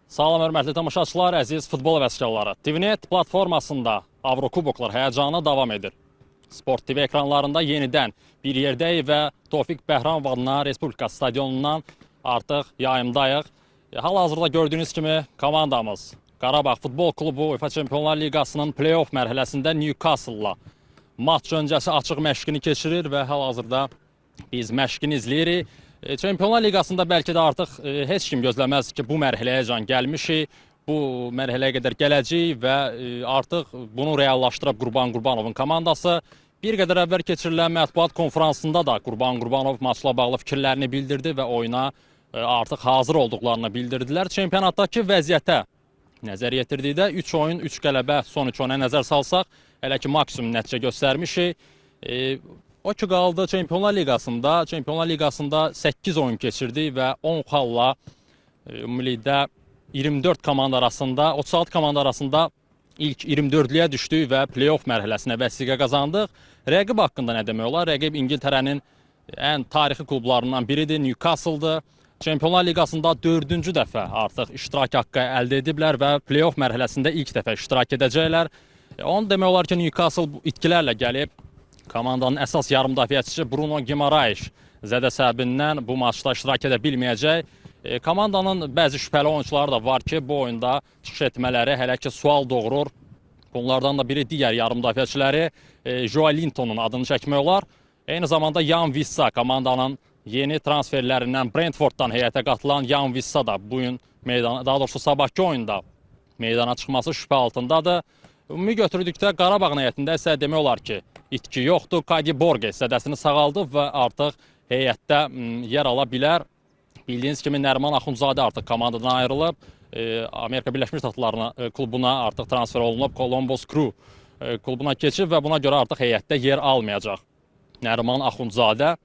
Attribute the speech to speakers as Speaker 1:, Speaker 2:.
Speaker 1: Salam, hörmətli tamaşaçılar, əziz futbol həvəskarları. TVNet platformasında Avrokuboklar həyəcanı davam edir. Sport TV ekranlarında yenidən bir yerdəyik və Tofiq Bəhramov adına Respublika stadionundan artıq yayımdayıq. Hal-hazırda gördüyünüz kimi komandamız Qarabağ Futbol Klubu UEFA Çempionlar Liqasının play-off mərhələsində Newcastle-la maç öncəsi açıq məşqini keçirir və hal-hazırda biz məşqini izləyirik. Çempionlar Liqasında bəlkə də artıq heç kim gözləməz ki, bu mərhələyəcən gəlmişik. Bu mərhələyə qədər gələcəyik və artıq bunu reallaşdırıb Qurban Qurbanovun komandası. Bir qədər əvvəl keçirilən mətbuat konfransında da Qurban Qurbanov maçla bağlı fikirlərini bildirdi və oyuna artıq hazır olduqlarını bildirdilər. Çempionatdakı vəziyyətə nəzər yetirdikdə 3 oyun, 3 qələbə, son 3 oyuna nəzər salsaq, hələ ki maksimum nəticə göstərmişik. O ki qaldı Çempionlar Liqasında, Çempionlar Liqasında 8 oyun keçirdik və 10 xalla ümumilikdə 24 komanda arasında, 36 komanda arasında ilk 24-lüyə düşdük və play-off mərhələsinə vəsiqə qazandıq. Rəqib haqqında nə demək olar? Rəqib İngiltərənin ən tarixi klublarından biridir, Newcastle-dır. Çempionlar Liqasında dördüncü dəfə artıq iştirak haqqı əldə ediblər və play-off mərhələsində ilk dəfə iştirak edəcəklər. Onu demək olar ki, Newcastle bu itkilərlə gəlib. Komandanın əsas yarımdafiəçisi Bruno Guimaraes zədə səbəbindən bu maçda iştirak edə bilməyəcək. Komandanın bəzi şübhəli oyunçuları da var ki, bu oyunda çıxış etmələri hələ ki sual doğurur. Bunlardan da biri digər yarımdafiəçiləri Joelintonun adını çəkmək olar. Eyni zamanda Yan Vissa, komandanın yeni transferlərindən Brentforddan heyətə qatılan Yan Vissa da bu gün meydana, daha doğrusu sabahkı oyunda meydana çıxması şübhə altındadır. Ümumi götürdükdə Qarabağın heyətində isə demək olar ki, itki yoxdur. Kadi Borges zədəsini sağaldıb və artıq heyətdə yer ala bilər. Bildiyiniz kimi Nəriman Axundzadə artıq komandadan ayrılıb. Amerika Birləşmiş Ştatlarına klubuna artıq transfer olunub. Columbus Crew klubuna keçib və buna görə artıq heyətdə yer almayacaq Nəriman Axundzadə.